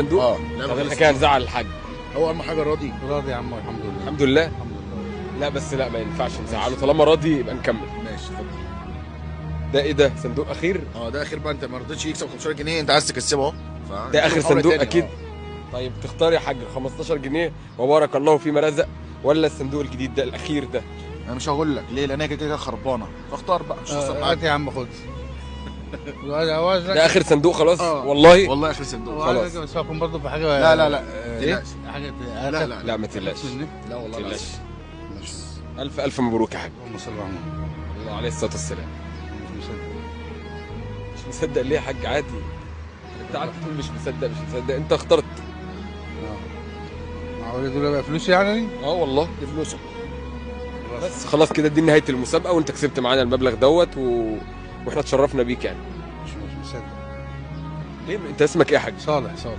صندوق. لا، طب احنا خلصت. كده هنزعل الحاج. هو اهم حاجة راضي. راضي يا عم، الحمد لله. الحمد لله. الحمد لله. لا بس لا، ما ينفعش نزعله، طالما راضي يبقى نكمل. ماشي، اتفضل. ده ايه ده؟ صندوق اخير؟ اه، ده اخر بقى. انت ما رضيتش يكسب 15 جنيه، انت عايز تكسبه اهو. ده اخر محاولة صندوق تاني. اكيد. طيب تختار يا حاج 15 جنيه وبارك الله فيما رزق، ولا الصندوق الجديد ده الاخير ده؟ انا مش هقول لك ليه، لان هي كده كده خربانه، فاختار بقى، مش هخسر هات حاجه. يا عم خد. ده اخر صندوق خلاص؟ آه. والله؟ والله اخر صندوق. خلاص. بس هكون برضه في حاجه. لا لا لا. ايه؟ تقلقش. حاجه. لا لا. لا ما تقلقش. لا والله ما تقلقش. العظيم. ماشي. الف الف مبروك يا حاج. اللهم صل على محمد. الله عليه الصلاة والسلام. مش مصدق. مش مصدق ليه يا حاج؟ عادي، انت قعدت تقول مش مصدق مش مصدق، انت اخترت. اه، معقول دول بقى فلوس يعني؟ اه والله. دي فلوسك. بس خلاص كده، دي نهاية المسابقه، وانت كسبت معانا المبلغ دوت واحنا اتشرفنا بيك يعني. مش مصدق. ليه؟ انت اسمك ايه يا حاج؟ صالح، صالح.